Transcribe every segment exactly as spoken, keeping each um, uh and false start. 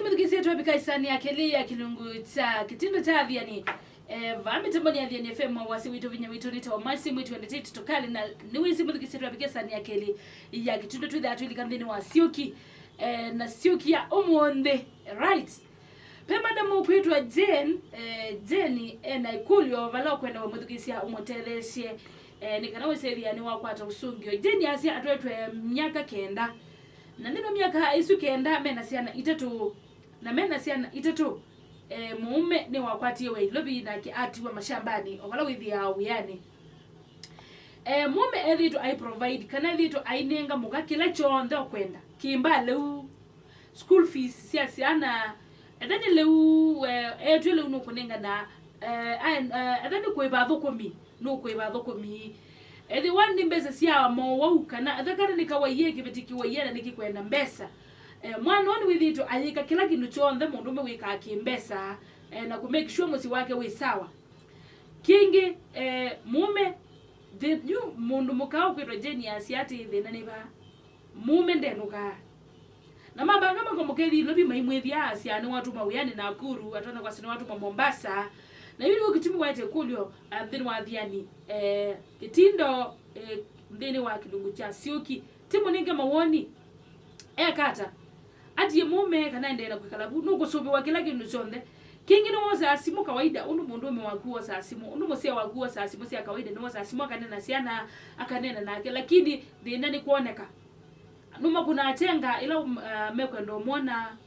Mũthukĩĩsye, twavika ĩsanĩ ya kelĩ ya kĩlungu kya kĩtindo kya Athiani. Eh, vaa mĩtambonĩ ya Athiani F M, wasya witũ, vinya witũ nĩ Tomasi Mwĩtu Ndeti Tũkali, na nĩwĩsĩ mũthukĩĩsye, twavika ĩsanĩ ya kelĩ ya kĩtindo twĩthaa twĩlika nthĩnĩ wa Siũki, eh, na Siũki ya ũmũnthĩ, right? Ve madam ũkwĩtwa Jane, eh, Jane ena ĩkũlyo vala ũkwenda we mũthukĩĩsya ũmũtetheesye, eh, nĩ kana wĩsĩthĩa nĩwakwata ũsũngĩo. Jane asya atwaĩtwe myaka kenda, na nthĩnĩ wa myaka ĩsu kenda mena syana itatũ, na mena syana itatũ. Eh, mũũme nĩwakwatie wĩa Ilovi nake atiwa mashambani o vala wĩthĩaa wĩanĩ. Eh, mũũme ethĩĩtwe ai provide, kana ethĩĩtwe ainenga mũka kĩla kyonthe ũkwenda, kĩmba lĩu, school fees sya syana, etha nĩ lĩu, eh, etw'e lĩu nũkũnengana, eh, aen-, eh, etha nĩ kũĩva athũkũmi, nũkũĩva athũkũmi. Ethĩwa nĩ mbesa sya mowau, kana etha kana nĩ kawaiee, kĩveti kĩwaiee na nĩkĩkwenda mbesa. Eh, mwana ũũ nĩwĩthĩĩtwe ayĩka kĩla kĩndũ kyonthe mũndũũme wĩkaa kĩ-mbesa, eh, na kũ make sure mũsyĩ wake wĩ sawa. Kĩngĩ, eh, mũũme, the, yu mũndũ mũka ũkwĩtwa Jane asya atĩ thĩna nĩ va, mũũme ndenũkaa. Na mavanga makomokethya Ilovi maimwĩthya asya nĩwatuma wĩanĩ Nakuru, atonya kwasya nĩwatuma Mombasa. Na yu nĩw'o kĩtumi waete ĩkũlyo, ah, nthĩnĩ wa Athiani, eh, kĩtindo, eh, nthĩnĩ wa kĩlungu kya Siũki. Ti mũnenge mawoni. Eka ata? Atie mũũme kana endee na kwĩkala vu? Nũkũsũvĩwa kĩla kĩndũ kyonthe. Kĩngĩ nĩwosaa simũ kawaida, ũndũ mũndũũme waku wosaa simũ, ũndũ mũsee waku wosaa simũ sya kawaida, nĩwosaa simũ akanena syana, akanena nake, lakini thĩna nĩ kwoneka. Nũmakũnaa kyenga ĩla, um, uh, mekwenda ũmwona,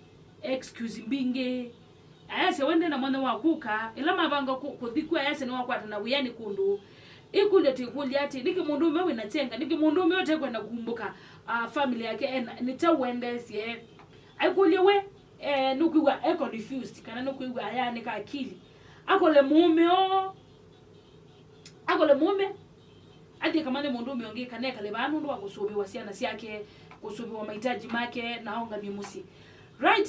excuse mbingĩ. Ayasya we nde na mwanya wa kũka, ĩla mavanga kũ-, kũthi kw'o, ayasya nĩwakwatana wĩanĩ kũndũ. Ĩkũlyo twĩkũlya atĩ, nĩkĩ mũndũũme wĩna kyenga, nĩkĩ mũndũũme ũtekwenda kumbũka, ah, family yake ena, nĩ kyaũ wendeesye? Aikũlya we, eh, nũkwĩw'a e confused, kana nũkwĩw'a ayaanĩka akili. Akole mũũme oo, akole mũũme, athi akamanye mũndũũme ũngĩ, kana ekale vaa nũndũ wa kũsũvĩwa syana syake, kũsũvĩwa mahitaji make, na aũngamye mũsyĩ. Right?